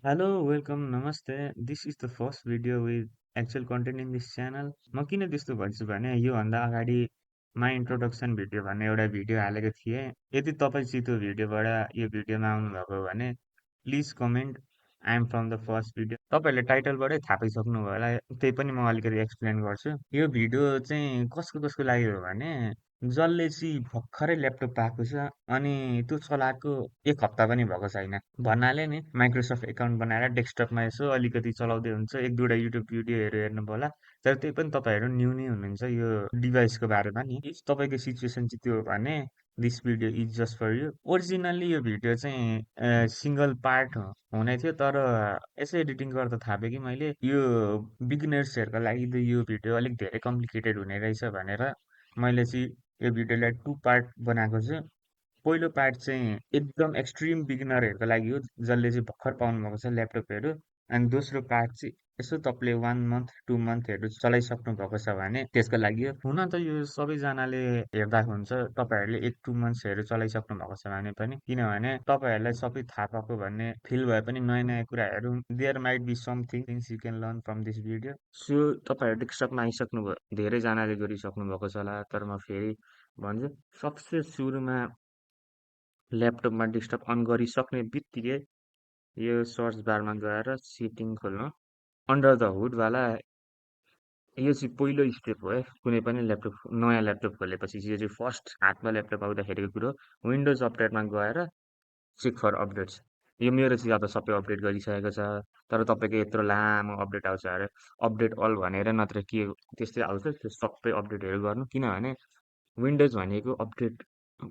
Hello, welcome, namaste. This is the first video with actual content in this channel. म किन त्यस्तो भन्छु भने योभन्दा अगाडि माई इन्ट्रोडक्सन भिडियो भन्ने एउटा भिडियो हालेको थिएँ। यदि तपाईँ चाहिँ त्यो भिडियोबाट यो भिडियोमा आउनुभएको हो भने please comment I am from the first video. तपाईँहरूले टाइटलबाटै थाहा पाइसक्नु भयो होला। त्यही पनि म अलिकति एक्सप्लेन गर्छु। यो भिडियो चाहिँ कसको कसको लागि हो भने जसले चाहिँ भर्खरै ल्यापटप पाएको छ अनि त्यो चलाएको 1 हप्ता पनि भएको छैन भन्नाले नि माइक्रोसफ्ट एकाउन्ट बनाएर डेस्कटपमा यसो अलिकति चलाउँदै हुन्छ, एक दुईवटा युट्युब भिडियोहरू हेर्नु होला। तर त्यही पनि तपाईँहरू न्यू नै हुनुहुन्छ यो डिभाइसको बारेमा नि। इफ तपाईँको सिचुएसन चाहिँ त्यो हो भने this video is just for you. Originally यो भिडियो चाहिँ सिङ्गल पार्ट हुने थियो, तर यसो एडिटिङ गर्दा थाहा पाएँ कि मैले यो बिगिनर्सहरूको लागि त यो भिडियो अलिक धेरै कम्प्लिकेटेड हुने रहेछ भनेर मैले चाहिँ यो भिडियोलाई 2 पार्ट बनाएको छु। पहिलो पार्ट चाहिँ एकदम एक्सट्रिम बिगिनरहरूको लागि हो, जसले चाहिँ भर्खर पाउनु भएको छ ल्यापटपहरू। अनि दोस्रो पार्ट चाहिँ यसो तपाईँले 1 मन्थ 2 मन्थहरू चलाइसक्नु भएको छ भने त्यसको लागि हो। हुन त यो सबैजनाले हेर्दा हुन्छ, तपाईँहरूले 1-2 मन्थ्सहरू चलाइसक्नु भएको छ भने पनि, किनभने तपाईँहरूलाई सबै थाहा पाएको भन्ने फिल भए पनि नयाँ नयाँ कुराहरू there might be something things you can learn from this video. So तपाईँहरू डेस्कटपमा आइसक्नु भयो, धेरैजनाले गरिसक्नु भएको छ होला, तर म फेरि भन्छु। सबसे सुरुमा ल्यापटपमा डेस्कटप अन गरिसक्ने बित्तिकै यो सर्च बारमा गएर सेटिङ खोल्नु। अन्डर द हुडवाला यो चाहिँ पहिलो स्टेप हो है, कुनै पनि ल्यापटप नयाँ ल्यापटप खोलेपछि यो चाहिँ फर्स्ट हातमा ल्यापटप आउँदाखेरिको कुरो। विन्डोज अपडेटमा गएर चेक फर अपडेट्स। यो मेरो चाहिँ अब सबै अपडेट गरिसकेको छ, तर तपाईँको यत्रो लामो अपडेट आउँछ अरे अपडेट अल भनेर नत्र के त्यस्तै आउँछ। त्यो सबै अपडेटहरू गर्नु, किनभने विन्डोज भनेको अपडेट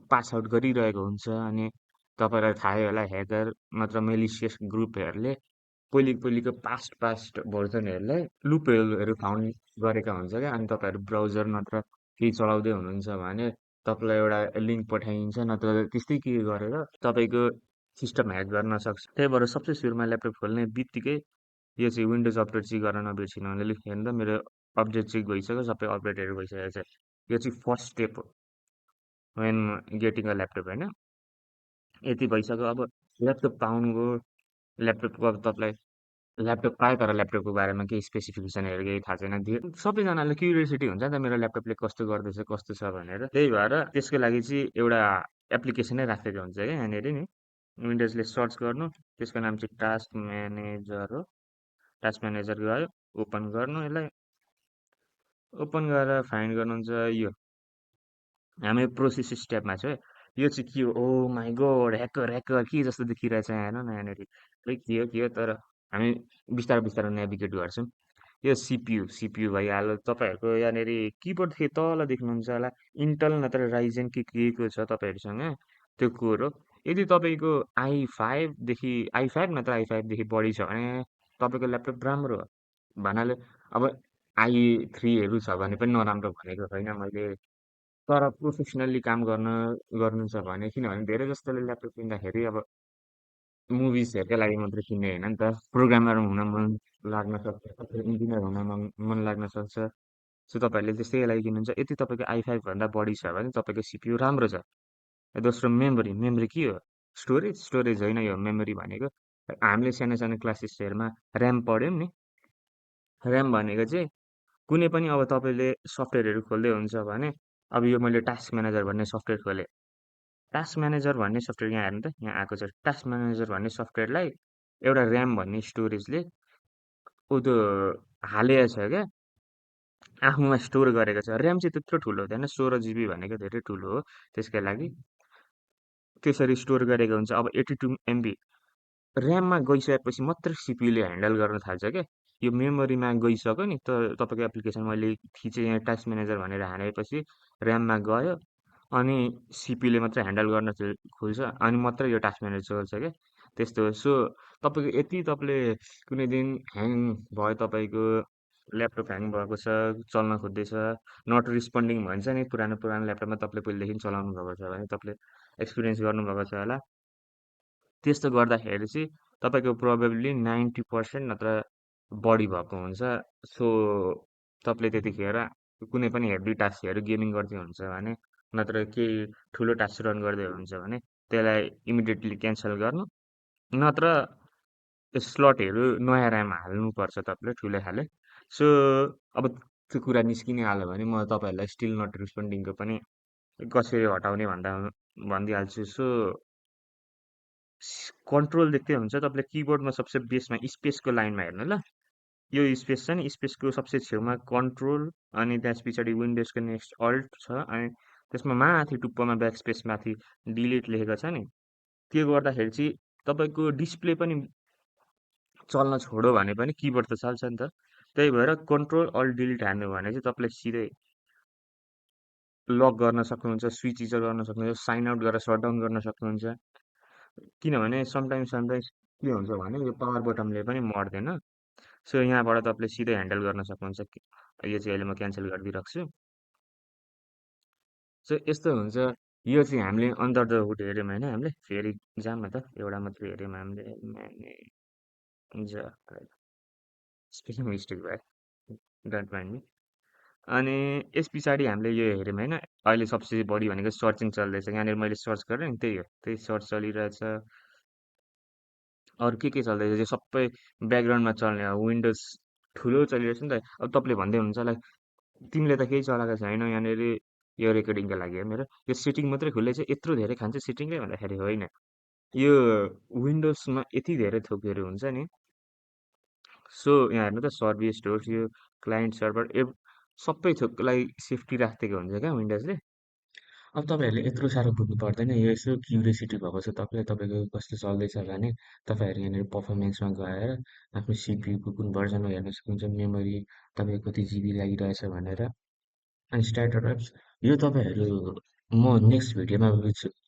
पास आउट गरिरहेको हुन्छ। अनि तपाईँलाई थाहै होला ह्याकर नत्र मेलिसियस ग्रुपहरूले पहिलेको पास्ट भर्जनहरूलाई लुपहरू फाउन्ड गरेका हुन्छ क्या। अनि तपाईँहरू ब्राउजर नत्र केही चलाउँदै हुनुहुन्छ भने तपाईँलाई एउटा लिङ्क पठाइन्छ, नत्र त्यस्तै के गरेर तपाईँको सिस्टम ह्याक गर्न सक्छ। त्यही भएर सबसे सुरुमा ल्यापटप खोल्ने बित्तिकै यो चाहिँ विन्डोज अपडेट चाहिँ गर्न नबिर्सिनु। भने लेख्नु हेर्नु त मेरो अपडेट चाहिँ गइसक्यो, सबै अपडेटहरू भइसकेको छ। यो चाहिँ फर्स्ट स्टेप हो वेन गेटिङ अ ल्यापटप होइन। यति भइसक्यो, अब ल्यापटप पाउनुको ल्यापटपको अब तपाईँलाई ल्यापटप पायो, तर ल्यापटपको बारेमा केही स्पेसिफिकेसनहरू केही थाहा छैन। सबैजनालाई क्युरियोसिटी हुन्छ नि त मेरो ल्यापटपले कस्तो गर्दैछ कस्तो छ भनेर। त्यही भएर त्यसको लागि चाहिँ एउटा एप्लिकेसनै राखेको हुन्छ क्या यहाँनिर नि। विन्डोजले सर्च गर्नु, त्यसको नाम चाहिँ टास्क म्यानेजर हो। टास्क म्यानेजर गयो, ओपन गर्नु, यसलाई ओपन गरेर फाइन्ड गर्नुहुन्छ। यो हामी प्रोसेस स्टेपमा छ है। यो चाहिँ के हो, ओ माई गड, ह्याकर ह्याकर के जस्तो देखिरहेछ यहाँ हेर्नु न यहाँनिर। खै के हो, तर हामी बिस्तारै बिस्तारै नेभिगेट गर्छौँ। यो सिपियु भइहाल्यो। तपाईँहरूको यहाँनिर किबोर्ड तल देख्नुहुन्छ होला, इन्टल नत्र राइजेन के को छ तपाईँहरूसँग त्यो कोर हो। यदि तपाईँको आई फाइभ नत्र आई5देखि बढी छ भने तपाईँको ल्यापटप राम्रो हो भन्नाले। अब आई3हरू छ भने पनि नराम्रो भनेको छैन मैले, तर प्रोफेसनल्ली काम गर्नु छ भने, किनभने धेरै जस्तोले ल्यापटप किन्दाखेरि अब मुभिजहरूकै लागि मात्रै किन्ने होइन नि त, प्रोग्रामर हुन मन लाग्न सक्छ, इन्जिनियर हुन मन लाग्न सक्छ। सो तपाईँहरूले त्यस्तै लागि किन्नुहुन्छ। यदि तपाईँको आई5भन्दा बढी छ भने तपाईँको सिपियु राम्रो छ। दोस्रो मेमोरी के हो, स्टोरेज होइन यो मेमोरी भनेको। हामीले सानो सानो क्लासेसहरूमा ऱ्याम पढ्यौँ नि। ऱ्याम भनेको चाहिँ कुनै पनि अब तपाईँले सफ्टवेयरहरू खोल्दै हुन्छ भने, अब यो मैले टास्क म्यानेजर भन्ने सफ्टवेयर खोलेँ। टास्क म्यानेजर भन्ने सफ्टवेयर यहाँ हेर्नु त, यहाँ आएको छ। टास्क म्यानेजर भन्ने सफ्टवेयरलाई एउटा ऱ्याम भन्ने स्टोरेजले ऊ त्यो हालेको छ क्या, आफूमा स्टोर गरेको छ। ऱ्याम चाहिँ त्यत्रो ठुलो हुँदैन, 16 जिबी भनेको धेरै ठुलो हो। त्यसकै लागि त्यसरी स्टोर गरेको हुन्छ। अब 82 MB ऱ्याममा गइसकेपछि मात्रै सिपियुले ह्यान्डल गर्न थाल्छ क्या। यो मेमोरीमा गइसक्यो नि त तपाईँको एप्लिकेसन मैले थिचेँ यहाँ टास्क म्यानेजर भनेर हानेपछि ऱ्याममा गयो, अनि सिपियुले मात्रै ह्यान्डल गर्न खोल्छ, अनि मात्रै यो टास्क म्यानेजर चल्छ क्या। त्यस्तो हो। सो तपाईँको यति तपाईँले कुनै दिन ह्याङ भयो, तपाईँको ल्यापटप ह्याङ भएको छ, चल्न खोज्दैछ, नट रिस्पोन्डिङ भन्छ नि, पुरानो पुरानो ल्यापटपमा तपाईँले पहिलेदेखि चलाउनु भएको छ भने तपाईँले एक्सपिरियन्स गर्नुभएको छ होला। त्यस्तो गर्दाखेरि चाहिँ तपाईँको प्रोबेब्ली 90% नत्र बढी भएको हुन्छ। सो तपाईँले त्यतिखेर कुनै पनि हेभी टास्कहरू गेमिङ गर्दै हुन्छ भने, नत्र केही ठुलो टास्क रन गर्दै हुन्छ भने त्यसलाई इमिडिएटली क्यान्सल गर्नु, नत्र स्लटहरू नयाँ ऱ्याम हाल्नुपर्छ तपाईँले ठुलो खाले। सो अब त्यो कुरा निस्किने भने म तपाईँहरूलाई स्टिल नट रेस्पोन्डिङको पनि कसरी हटाउने भनिदिइहाल्छु। सो कन्ट्रोल देख्दै हुन्छ तपाईँले किबोर्डमा सबसे बेसमा स्पेसको लाइनमा हेर्नु ल। यो स्पेस छ नि, स्पेसको सबसे छेउमा कन्ट्रोल अनि त्यस पछाडि विन्डोजको नेक्स्ट अल्ट छ अनि त्यसमा माथि टुप्पोमा ब्याक स्पेस माथि डिलिट लेखेको छ नि। त्यो गर्दाखेरि चाहिँ तपाईँको डिस्प्ले पनि चल्न छोड्यो भने पनि किबोर्ड त चल्छ नि त। त्यही भएर कन्ट्रोल अल्ट डिलिट हान्यो भने चाहिँ तपाईँले सिधै लक गर्न सक्नुहुन्छ, स्विच इजर गर्न सक्नुहुन्छ, साइन आउट गरेर सट डाउन गर्न सक्नुहुन्छ। किनभने समटाइम्स के हुन्छ भने यो पावर बटमले पनि मर्दैन। सो यहाँबाट तपाईँले सिधै ह्यान्डल गर्न सक्नुहुन्छ। यो चाहिँ अहिले म क्यान्सल गरिदिइरहेको छु। सो यस्तो हुन्छ। यो चाहिँ हामीले अन्डर द हुड हेऱ्यौँ होइन, हामीले फेरि जाऊँ न त, एउटा मात्रै हेऱ्यौँ हामीले स्पेलिङ मिस्टेक भयो, डोन्ट माइन्ड मी। अनि यस पछाडि हामीले यो हेऱ्यौँ होइन, अहिले सबसे बढी भनेको सर्चिङ चल्दैछ। यहाँनिर मैले सर्च गरेँ नि, त्यही हो, त्यही सर्च चलिरहेछ। अरू के चल्दैछ त्यो सबै ब्याकग्राउन्डमा चल्ने अब विन्डोज ठुलो चलिरहेछ नि त। अब तपाईँले भन्दै हुनुहुन्छ होला तिमीले त केही चलाएको छैन यहाँनिर यो रेकर्डिङको लागि हो मेरो, यो सेटिङ मात्रै खुल्लै छ, यत्रो धेरै खान्छ सेटिङले भन्दाखेरि होइन। यो विन्डोजमा यति धेरै थोकहरू हुन्छ नि। सो यहाँ हेर्नु त सर्भिस स्टोर्स यो क्लाइन्ट सर्भर सबै थोकलाई सेफ्टी राखिदिएको हुन्छ क्या विन्डोजले। अब तपाईँहरूले यत्रो साह्रो बुझ्नु पर्दैन, यो यसो क्युरियोसिटी भएको छ तपाईँलाई तपाईँको कस्तो चल्दैछ भने तपाईँहरू यहाँनिर पर्फर्मेन्समा गएर आफ्नो सिपियूको कुन भर्जनमा हेर्न सक्नुहुन्छ, मेमोरी तपाईँको कति जिबी लागिरहेछ भनेर। अनि स्टार्टर एप्स यो तपाईँहरू म नेक्स्ट भिडियोमा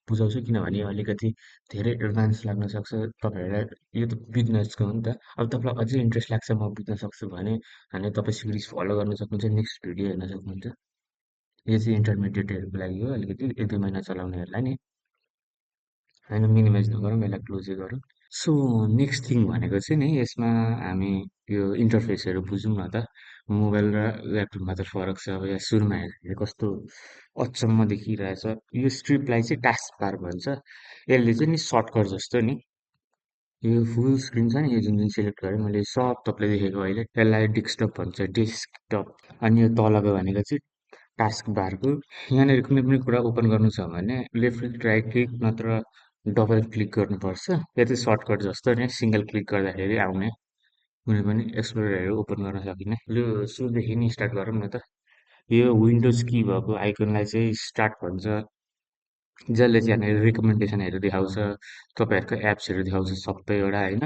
बुझाउँछु, किनभने यो अलिकति धेरै एडभान्स लाग्न सक्छ तपाईँहरूलाई। यो त बिजनेसको हो नि त। अब तपाईँलाई अझै इन्ट्रेस्ट लाग्छ म बुझ्न सक्छु भने हामी तपाईँ सिरिज फलो गर्न सक्नुहुन्छ, नेक्स्ट भिडियो हेर्न सक्नुहुन्छ। यो चाहिँ इन्टरमिडिएटहरूको लागि हो, अलिकति 1-2 महिना चलाउनेहरूलाई नि। होइन मिनिमाइज नगरौँ, यसलाई क्लोजै गरौँ। सो नेक्स्ट थिङ भनेको चाहिँ नि यसमा हामी यो इन्टरफेसहरू बुझौँ न त। मोबाइल र ल्यापटपमा त फरक छ। अब यहाँ सुरुमा हेर्दाखेरि कस्तो अचम्म देखिरहेछ। यो स्ट्रिपलाई चाहिँ टास्क बार भन्छ। यसले चाहिँ नि सर्टकट जस्तो नि, यो फुल स्क्रिन छ नि, यो जुन जुन सिलेक्ट गरेँ मैले सब तपाईँले देखेको अहिले, यसलाई डेस्कटप भन्छ, डेस्कटप। अनि यो तलको भनेको चाहिँ टास्क बारको। यहाँनिर कुनै पनि कुरा ओपन गर्नु छ भने लेफ्ट क्लिक राइट क्लिक नत्र डबल क्लिक गर्नुपर्छ। यो चाहिँ सर्टकट जस्तो नि, सिङ्गल क्लिक गर्दाखेरि आउने कुनै पनि एक्सप्लोररहरू ओपन गर्न सकिने। लु सुरुदेखि नै स्टार्ट गरौँ न त। यो विन्डोज की भएको आइकनलाई चाहिँ स्टार्ट भन्छ, जसले चाहिँ यहाँनिर रिकमेन्डेसनहरू देखाउँछ, तपाईँहरूको एप्सहरू देखाउँछ सबैवटा होइन।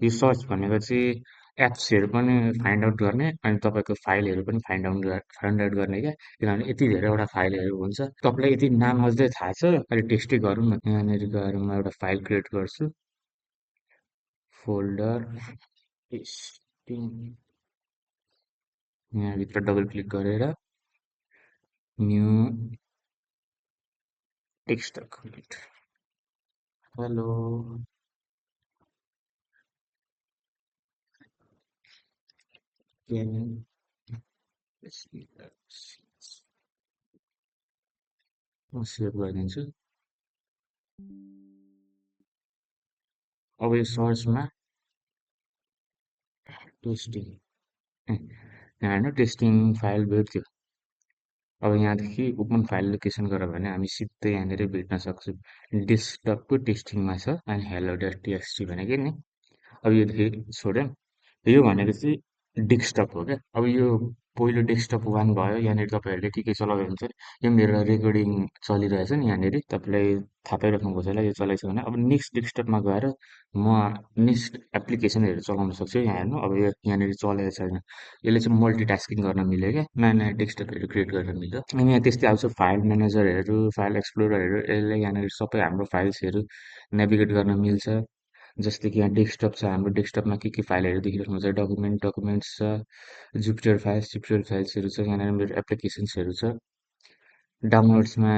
यो सर्च भनेको चाहिँ एप्सहरू पनि फाइन्ड आउट गर्ने अनि तपाईँको फाइलहरू पनि फाइन्ड आउट गर्ने क्या। किनभने यति धेरैवटा फाइलहरू हुन्छ, तपाईँलाई यति नाम अझै थाहा छ, अहिले टेस्टै गरौँ न। यहाँनिर गएर म एउटा फाइल क्रिएट गर्छु, फोल्डर टेस्टिङ, यहाँभित्र डबल क्लिक गरेर new text document, hello can म सेभ गरिदिन्छु। अब यो सर्चमा टेस्टिङ, यहाँ हेर्नु टेस्टिङ फाइल भेट्थ्यो। अब यहाँदेखि ओपन फाइल लोकेसन गऱ्यो भने हामी सिधै यहाँनिर भेट्न सक्छौँ। डेस्कटपको टेस्टिङमा छ अनि हेलो डट टिएक्सटी भनेको नि। अब योदेखि छोड्यौँ। यो भनेको चाहिँ डेस्कटप हो क्या। अब यो पहिलो डेस्कटप 1 भयो, यहाँनिर तपाईँहरूले के चलाउँदै हुन्छ। यो मेरो रेकर्डिङ चलिरहेछ नि यहाँनिर, तपाईँलाई थाहा पाइराख्नुपर्छ होला यो चलाइछ भने। अब नेक्स्ट डेस्कटपमा गएर म नेक्स्ट एप्लिकेसनहरू चलाउन सक्छु। यहाँ हेर्नु अब यो यहाँनिर चलेको छैन, यसले चाहिँ मल्टिटास्किङ गर्न मिल्यो क्या, नयाँ नयाँ डेस्कटपहरू क्रिएट गर्न मिल्यो। अनि यहाँ त्यस्तै आउँछ फाइल म्यानेजरहरू, फाइल एक्सप्लोररहरू, यसले यहाँनिर सबै हाम्रो फाइल्सहरू नेभिगेट गर्न मिल्छ। जस्तै कि यहाँ डेस्कटप छ, हाम्रो डेस्कटपमा के फाइलहरू देखिराख्नुहुन्छ, डकुमेन्ट्स छ, जुपिटर फाइल्सहरू छ, यहाँनिर मेरो एप्लिकेसन्सहरू छ। डाउनलोड्समा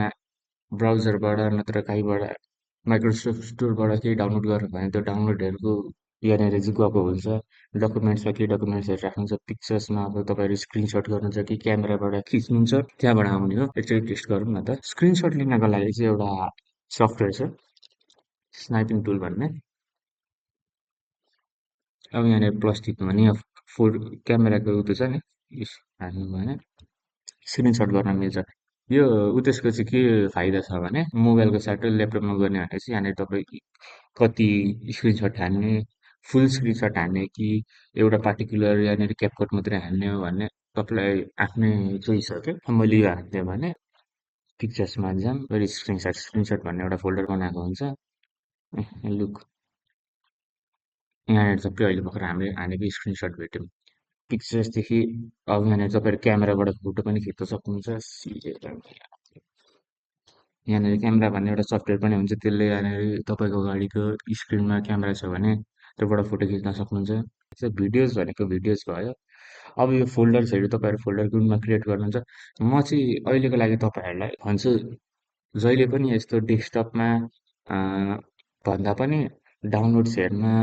ब्राउजरबाट नत्र कहीँबाट माइक्रोसफ्ट स्टोरबाट केही डाउनलोड गर्नु भने त्यो डाउनलोडहरूको यहाँनिर चाहिँ गएको हुन्छ। डकुमेन्ट्समा के डकुमेन्ट्सहरू राख्नुहुन्छ, पिक्चर्समा अब तपाईँहरू स्क्रिनसट गर्नुहुन्छ कि क्यामेराबाट खिच्नुहुन्छ, त्यहाँबाट आउने हो। एकचोटि टेस्ट गरौँ न त। स्क्रिनसट लिनको लागि चाहिँ एउटा सफ्टवेयर छ, स्नाइपिङ टुल भन्ने। अब यहाँनिर प्लस टिप्नु भने यहाँ क्यामेराको उ त्यो छ नि, हाल्नु भने स्क्रिनसट गर्न मिल्छ। यो त्यसको चाहिँ के फाइदा छ भने मोबाइलको साटो ल्यापटपमा गर्ने भने चाहिँ यहाँनिर तपाईँ कति स्क्रिनसट हान्ने, फुल स्क्रिनसट हान्ने कि एउटा पार्टिकुलर यहाँनिर क्यापकट मात्रै हान्ने हो भन्ने तपाईँलाई आफ्नै चोइस हो क्या। मैले यो हान्थेँ भने पिक्चर्समा जाऊँ, फेरि स्क्रिनसट स्क्रिनसट भन्ने एउटा फोल्डर बनाएको हुन्छ। लुक यहाँनिर सबै अहिले भर्खर हामीले हानेको स्क्रिनसट भेट्यौँ। पिक्चर्सदेखि अब यहाँनिर तपाईँहरू क्यामेराबाट फोटो पनि खिच्न सक्नुहुन्छ। यहाँनिर क्यामेरा भन्ने एउटा सफ्टवेयर पनि हुन्छ, त्यसले यहाँनिर तपाईँको गाडीको स्क्रिनमा क्यामेरा छ भने त्योबाट फोटो खिच्न सक्नुहुन्छ। त्यसै भिडियोज भनेको भिडियोज भयो। अब यो फोल्डर्सहरू तपाईँहरू फोल्डर कुनमा क्रिएट गर्नुहुन्छ। म चाहिँ अहिलेको लागि तपाईँहरूलाई भन्छु, जहिले पनि यस्तो डेस्कटपमा भन्दा पनि डाउनलोड्सहरूमा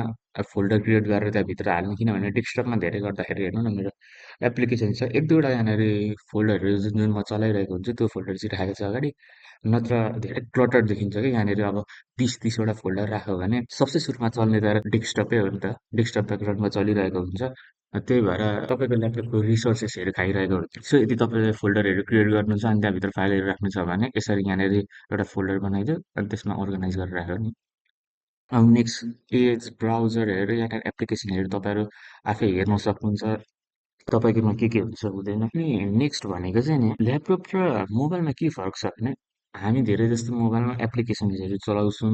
फोल्डर क्रिएट गरेर त्यहाँभित्र हाल्ने, किनभने डेस्कटपमा धेरै गर्दाखेरि हेर्नु न मेरो एप्लिकेसन छ एक दुईवटा यहाँनिर फोल्डरहरू जुन जुन म चलाइरहेको हुन्छु त्यो फोल्डर चाहिँ राखेको छ अगाडि, नत्र धेरै क्लटर देखिन्छ कि यहाँनिर। अब 30-30वटा फोल्डर राख्यो भने सबसे सुरुमा चल्ने त डेस्कटपै हो नि त, डेस्कटप ब्याकग्राउन्डमा चलिरहेको हुन्छ। त्यही भएर तपाईँको ल्यापटपको रिसोर्सेसहरू खाइरहेको हुन्छ। सो यदि तपाईँले फोल्डरहरू क्रिएट गर्नु छ अनि त्यहाँभित्र फाइलहरू राख्नु छ भने यसरी यहाँनिर एउटा फोल्डर बनाइदियो अनि त्यसमा अर्गनाइज गरेर राख्यो नि। अब नेक्स्ट एज ब्राउजरहरू यहाँनिर एप्लिकेसनहरू तपाईँहरू आफै हेर्न सक्नुहुन्छ, तपाईँकोमा के हुन्छ हुँदैन। अनि नेक्स्ट भनेको चाहिँ नि ल्यापटप र मोबाइलमा के फरक छ भने हामी धेरै जस्तो मोबाइलमा एप्लिकेसन्सहरू चलाउँछौँ,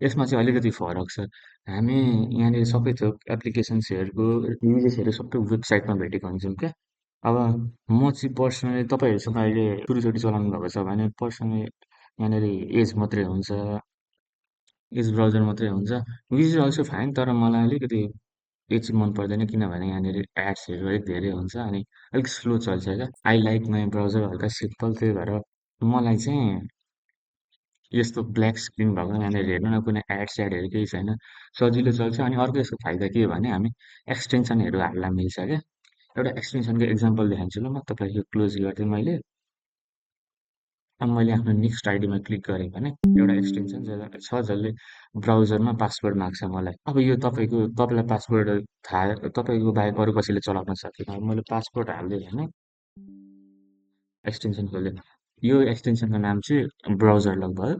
यसमा चाहिँ अलिकति फरक छ। हामी यहाँनिर सबै थोक एप्लिकेसन्सहरूको युजेसहरू सबै वेबसाइटमा भेटेको हुन्छौँ क्या। अब म चाहिँ पर्सनली तपाईँहरूसँग अहिले सुरुचोटि चलाउनु भएको छ भने पर्सनली यहाँनिर एज मात्रै हुन्छ, एज ब्राउजर मात्रै हुन्छ, विच इज अल्सो फाइन। तर मलाई अलिकति यो चाहिँ मन पर्दैन किनभने यहाँनिर एड्सहरू अलिक धेरै हुन्छ अनि अलिक स्लो चल्छ क्या। आई लाइक माई ब्राउजर हल्का सिम्पल, त्यही भएर मलाई चाहिँ यस्तो ब्ल्याक स्क्रिन भएको यहाँनिर हेर्नु न कुनै एड्सहरू केही छैन, सजिलो चल्छ। अनि अर्को यसको फाइदा के हो भने हामी एक्सटेन्सनहरू हाल्न मिल्छ क्या। एउटा एक्सटेन्सनको इक्जाम्पल देखाउँछु ल म तपाईँलाई, यो क्लोज गरिदिएँ मैले। अब मैले आफ्नो नेक्स्ट आइडीमा क्लिक गरेँ भने एउटा एक्सटेन्सन छ जसले ब्राउजरमा पासवर्ड माग्छ मलाई। अब यो तपाईँलाई पासवर्ड थाहा, तपाईँको बाहेक अरू कसैले चलाउन सकेन। अब मैले पासवर्ड हाल्दै भने एक्सटेन्सन खोलेँ, यो एक्सटेन्सनको नाम चाहिँ ब्राउजर लक भयो।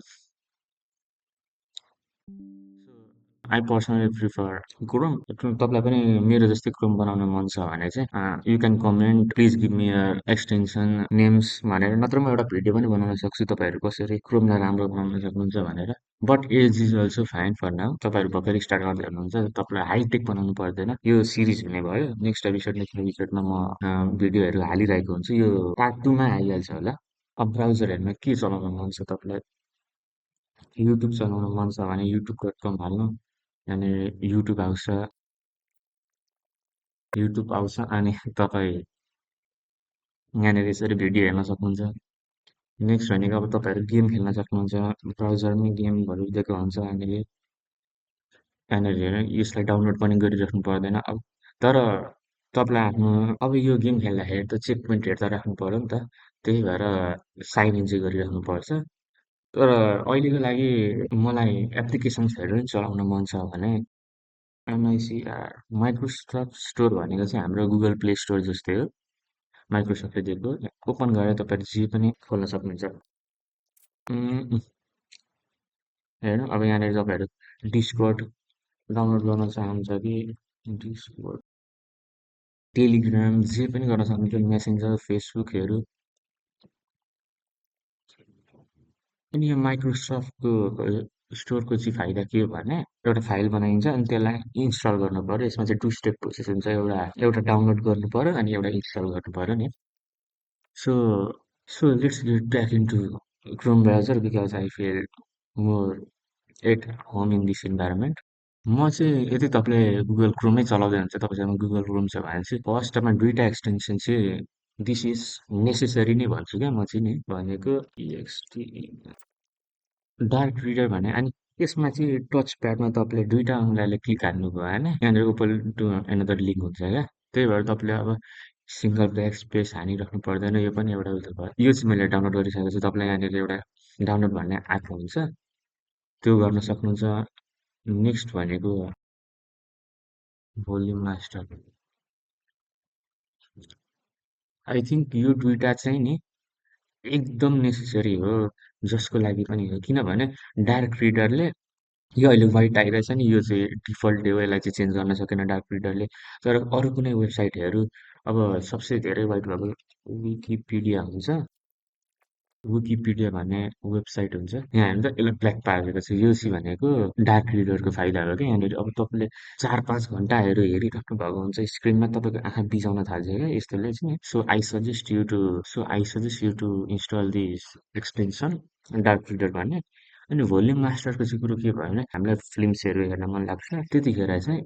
I personally prefer Chrome. तपाईँलाई पनि मेरो जस्तै क्रोम बनाउन मन छ भने चाहिँ you can comment, please give me extension names भनेर, नत्र म एउटा भिडियो पनि बनाउन सक्छु तपाईँहरू कसरी क्रोमलाई राम्रो बनाउन सक्नुहुन्छ भनेर। But Edge is also fine for now. तपाईँहरू भर्खर स्टार्ट गर्दै हुनुहुन्छ, तपाईँलाई हाइटेक बनाउनु पर्दैन। यो सिरिज हुने भयो, नेक्स्ट नेक्स्ट एपिसोडमा म भिडियोहरू हालिरहेको हुन्छु, यो पार्ट 2मा आइहाल्छ होला। अब ब्राउजरहरूमा के चलाउन मन छ तपाईँलाई? युट्युब चलाउन मन छ भने youtube.com हाल्नु, यहाँनिर युट्युब आउँछ अनि तपाईँ यहाँनिर यसरी भिडियो हेर्न सक्नुहुन्छ। नेक्स्ट भनेको अब तपाईँहरू गेम खेल्न सक्नुहुन्छ, ब्राउजरमै गेमहरू दिएको हुन्छ हामीले। यहाँनिर हेर्नु, यसलाई डाउनलोड पनि गरिराख्नु पर्दैन। अब तर तपाईँलाई आफ्नो अब यो गेम खेल्दाखेरि त चेक पोइन्टहरू त राख्नु पर्यो नि त, त्यही भएर साइन इन चाहिँ गरिराख्नु पर्छ। तर अहिलेको लागि मलाई एप्लिकेसन्सहरू नि चलाउन मन छ भने एमआइसिआर माइक्रोसफ्ट स्टोर भनेको चाहिँ हाम्रो गुगल प्ले स्टोर जस्तै हो, माइक्रोसफ्टले दिएको। ओपन गरेर तपाईँहरू जे पनि खोल्न सक्नुहुन्छ। उम्, हेर्नु अब यहाँनिर तपाईँहरू डिस्कर्ड डाउनलोड गर्न चाहनुहुन्छ कि डिस्कर्ड, टेलिग्राम जे पनि गर्न सक्नुहुन्छ, मेसेन्जर, फेसबुकहरू। अनि यो माइक्रोसफ्टको स्टोरको चाहिँ फाइदा के हो भने एउटा फाइल बनाइन्छ अनि त्यसलाई इन्स्टल गर्नु पर्यो। यसमा चाहिँ 2 स्टेप प्रोसेस हुन्छ, एउटा एउटा डाउनलोड गर्नु पर्यो अनि एउटा इन्स्टल गर्नु पर्यो नि। So so let's get back into Chrome browser because I feel more at home in this environment. म चाहिँ यदि तपाईँले गुगल क्रोमै चलाउँदै हुन्छ, तपाईँसँग गुगल क्रोम छ भने चाहिँ फर्स्टमा दुईवटा एक्सटेन्सन चाहिँ दिस इज नेसेसरी नै भन्छु क्या म चाहिँ नि, भनेको इएक्सटी डार्क रिडर भने। अनि यसमा चाहिँ टच प्याडमा तपाईँले दुईवटा अङ्गाले क्लिक हान्नुभयो होइन, यहाँनिर ओपन टु एनदर लिङ्क हुन्छ क्या। त्यही भएर तपाईँले अब सिङ्गल ब्याक स्पेस हानिराख्नु पर्दैन। यो पनि एउटा उयो भयो। यो चाहिँ मैले डाउनलोड गरिसकेको छु, तपाईँलाई यहाँनिर एउटा डाउनलोड भन्ने आएको हुन्छ, त्यो गर्न सक्नुहुन्छ। नेक्स्ट भनेको भोल्युम मास्टर आई थिङ्क यो दुइटा चाहिँ नि एकदम नेसेसरी हो जसको लागि पनि हो किनभने डार्क रिडरले यो अहिले वाइट आइरहेछ नि यो चाहिँ डिफल्ट हो यसलाई चाहिँ चेन्ज गर्न सकेन डार्क रिडरले तर अरू कुनै वेबसाइटहरू अब सबसे धेरै वाइट भएको विकिपिडिया हुन्छ विकिपिडिया भन्ने वेबसाइट हुन्छ यहाँ हेर्नु त यसलाई ब्ल्याक पारेको छ यो चाहिँ भनेको डार्क रिडरको फाइदा हो क्या यहाँनिर अब तपाईँले 4-5 घन्टाहरू हेरिराख्नु भएको हुन्छ स्क्रिनमा तपाईँको आँखा बिसाउन थाल्छ क्या यस्तोले चाहिँ so I suggest you to install this extension dark reader भन्ने अनि भोल्युम मास्टरको चाहिँ कुरो के भयो भने हामीलाई फिल्म्सहरू हेर्न मन लाग्छ त्यतिखेर चाहिँ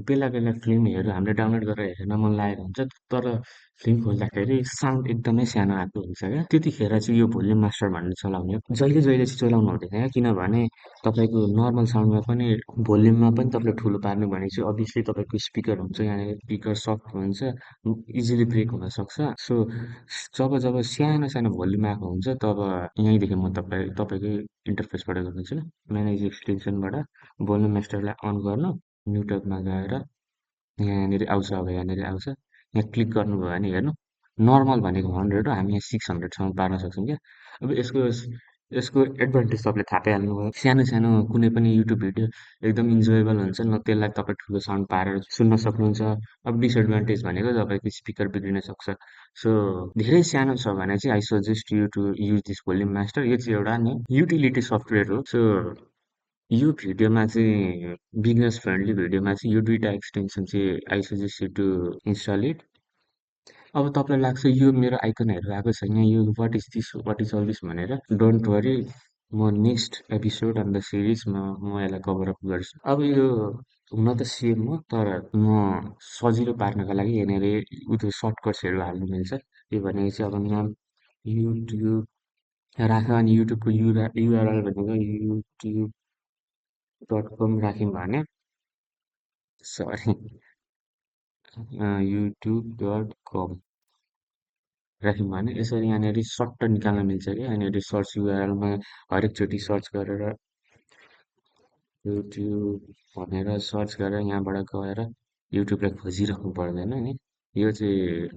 बेला बेला फिल्महरू हामीले डाउनलोड गरेर हेर्न मन लागेको हुन्छ तर फिल्म खोल्दाखेरि साउन्ड एकदमै सानो आएको हुन्छ क्या त्यतिखेर चाहिँ यो भोल्युम मास्टर भन्ने चलाउने हो जहिले जहिले चाहिँ चलाउनु हुँदैन क्या किनभने तपाईँको नर्मल साउन्डमा पनि भोल्युममा पनि तपाईँले ठुलो पार्नु भने चाहिँ अभियसली तपाईँको स्पिकर हुन्छ यहाँनिर स्पिकर सफ्ट हुन्छ इजिली ब्रेक हुनसक्छ सो जब जब सानो सानो भोल्युम आएको हुन्छ तब यहीँदेखि म तपाईँकै इन्टरफेसबाट गर्नेछु म्यानेज एक्सटेन्सनबाट भोल्युम मास्टरलाई अन गर्नु युट्युबमा गएर यहाँनिर आउँछ अब यहाँनिर आउँछ यहाँ क्लिक गर्नुभयो भने हेर्नु नर्मल भनेको 100 हो हामी यहाँ 600सम्म पार्न सक्छौँ क्या अब यसको यसको एडभान्टेज तपाईँले थाहा पाइहाल्नुभयो सानो सानो कुनै पनि युट्युब भिडियो एकदम इन्जोयबल हुन्छ न त्यसलाई तपाईँ ठुलो साउन्ड पारेर सुन्न सक्नुहुन्छ अब डिसएडभान्टेज भनेको तपाईँको स्पिकर बिग्रिन सक्छ सो धेरै सानो छ भने चाहिँ I suggest you to use this volume master यो चाहिँ एउटा नि युटिलिटी सफ्टवेयर हो सो यो भिडियोमा चाहिँ बिगनर्स फ्रेन्डली भिडियोमा चाहिँ यो दुइटा एक्सटेन्सन चाहिँ I suggest you to install it अब तपाईँलाई लाग्छ यो मेरो आइकनहरू आएको छैन यो वाट इज अल दिस भनेर डोन्ट वरी म next episode on the series म यसलाई कभर अप गर्छु अब यो हुन त सेम हो तर म सजिलो पार्नका लागि यहाँनिर त्यो सर्टकट्सहरू हाल्नु मिल्छ यो भनेको चाहिँ अब यहाँ युट्युब राख्यो अनि युट्युबको युआरएल भनेको youtube.com राख्यौँ भने सरी youtube.com राख्यौँ भने यसरी यहाँनिर सट्ट निकाल्न मिल्छ क्या यहाँनिर सर्च युआरएलमा हरेकचोटि सर्च गरेर युट्युब भनेर सर्च गरेर यहाँबाट गएर युट्युबलाई खोजिराख्नु पर्दैन नि यो चाहिँ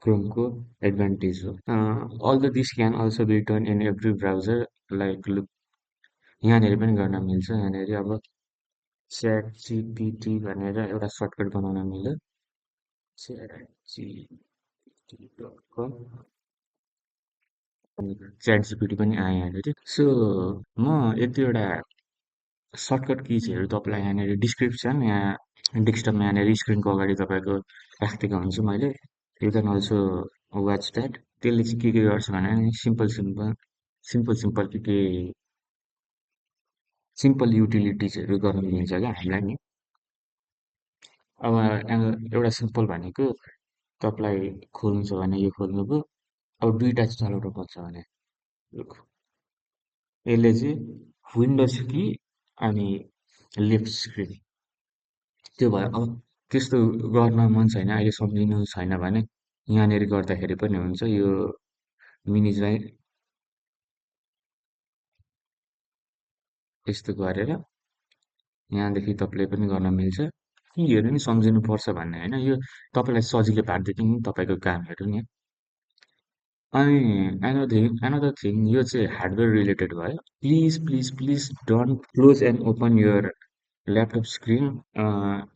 क्रोमको एडभान्टेज हो although this can also be done in every browser like look यहाँनिर पनि गर्न मिल्छ यहाँनिर अब च्याट जिपिटी भनेर एउटा सर्टकट बनाउन मिल्यो च्याट च्याट जिपिटी पनि आयो यहाँनिर सो म एक दुईवटा सर्टकट किजहरू तपाईँलाई यहाँनिर डिस्क्रिप्सन यहाँ डेस्कटपमा यहाँनिर स्क्रिनको अगाडि तपाईँको राखिदिएको हुन्छु मैले you can also watch that त्यसले चाहिँ के गर्छ भने सिम्पल सिम्पल युटिलिटिजहरू गर्न मिल्छ क्या हामीलाई नि अब एउटा सिम्पल भनेको तपाईँलाई खोल्नु छ भने यो खोल्नुभयो अब दुईवटा चलाउनु पर्छ भने यसले चाहिँ विन्डोज कि अनि लेफ्ट स्क्रिन त्यो भयो अब त्यस्तो गर्न मन छैन अहिले सम्झिनु छैन भने यहाँनिर गर्दाखेरि पनि हुन्छ यो मिनिजलाई यस्तो गरेर यहाँदेखि तपाईँले पनि गर्न मिल्छ यीहरू नि सम्झिनुपर्छ भन्ने होइन यो तपाईँलाई सजिलो पारिदिन्छ नि तपाईँको कामहरू नि अनि another thing यो चाहिँ हार्डवेयर रिलेटेड भयो please don't close and open your laptop screen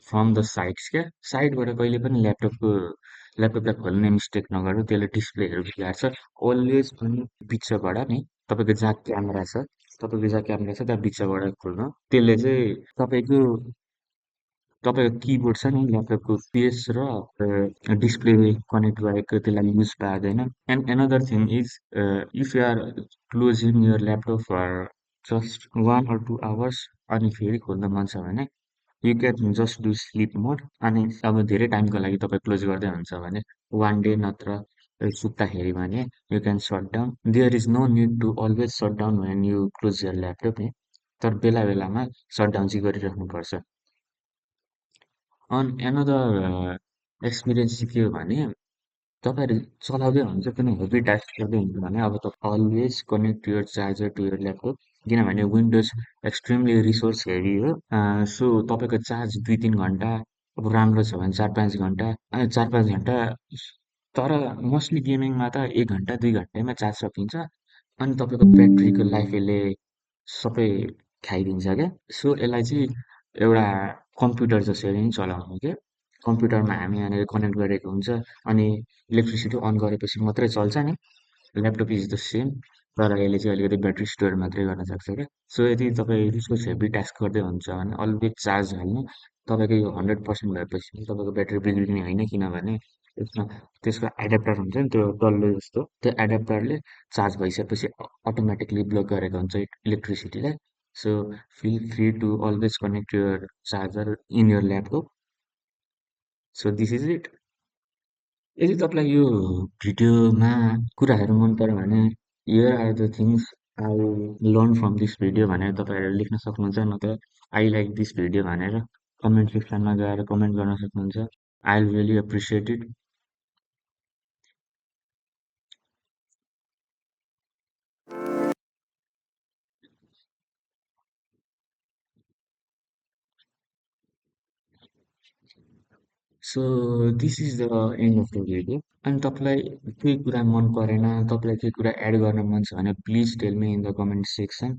from the sides क्या साइडबाट कहिले पनि ल्यापटपलाई खोल्ने मिस्टेक नगर्नु त्यसले डिस्प्लेहरू बिगार्छ अलवेज पनि बिचबाट नि तपाईँको जहाँ क्यामेरा छ त्यहाँ बिचबाट खोल्नु त्यसले चाहिँ तपाईँको तपाईँको किबोर्ड छ नि ल्यापटपको पेस र डिस्प्ले कनेक्ट भएको त्यसलाई युज पार्दैन and another thing is if you are closing your laptop for just 1 or 2 hours अनि फेरि खोल्न मन छ भने you can just do sleep mode अनि अब धेरै टाइमको लागि तपाईँ क्लोज गर्दै हुन्छ भने 1 डे नत्र सुत्दाखेरि भने you can shut down there is no need to always shut down when you close your laptop तर बेला बेलामा सट डाउन चाहिँ गरिराख्नुपर्छ अन एनदर एक्सपिरियन्स चाहिँ के हो भने तपाईँहरू चलाउँदै हुन्छ कुनै हेभी टास्क गर्दै हुन्छ भने अब तपाईँ always connect your charger to your laptop किनभने विन्डोज एक्सट्रिमली रिसोर्स हेभी हो सो तपाईँको चार्ज 2-3 घन्टा अब राम्रो छ भने 4-5 घन्टा 4-5 घन्टा तर मोस्टली गेमिङमा त 1 घन्टा 2 घन्टैमा चार्ज सकिन्छ। अनि तपाईँको ब्याट्रीको लाइफ यसले सबै खाइदिन्छ क्या। सो यसलाई चाहिँ एउटा कम्प्युटर जसरी नै चलाउनु क्या। कम्प्युटरमा हामी यहाँनिर कनेक्ट गरेको हुन्छ अनि इलेक्ट्रिसिटी अन गरेपछि मात्रै चल्छ नि। ल्यापटप इज द सेम तर यसले चाहिँ अलिकति ब्याट्री स्टोर मात्रै गर्न सक्छ क्या। सो यदि तपाईँ रिसोर्स हेभी टास्क गर्दै हुन्छ भने अलवेज चार्ज हाल्नु। तपाईँको यो 100% भएपछि पनि तपाईँको ब्याट्री बिग्रिने होइन किनभने यसमा त्यसको एडाप्टर हुन्छ नि त्यो डल्लो जस्तो त्यो एडाप्टरले चार्ज भइसकेपछि अटोमेटिकली ब्लक गरेको हुन्छ इलेक्ट्रिसिटीलाई। So feel free to always connect your charger in your laptop. So this is it. यदि तपाईँलाई यो भिडियोमा कुराहरू मन पर्यो भने here are the things I learn from this video भनेर तपाईँहरू लेख्न सक्नुहुन्छ नत्र आई लाइक दिस भिडियो भनेर कमेन्ट सेक्सनमा गएर कमेन्ट गर्न सक्नुहुन्छ। I will really appreciate it. So this is the and of the video. अनि तपाईँलाई केही कुरा मन परेन तपाईँलाई केही कुरा एड गर्न मन छ भने please tell me in the comment section.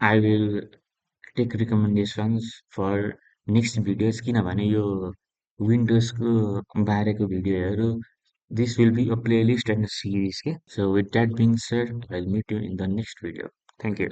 I will take recommendations for next videos किनभने यो विन्डोजको बारेको भिडियोहरू this will be a playlist and series के so with that being said I will meet you in the next video thank you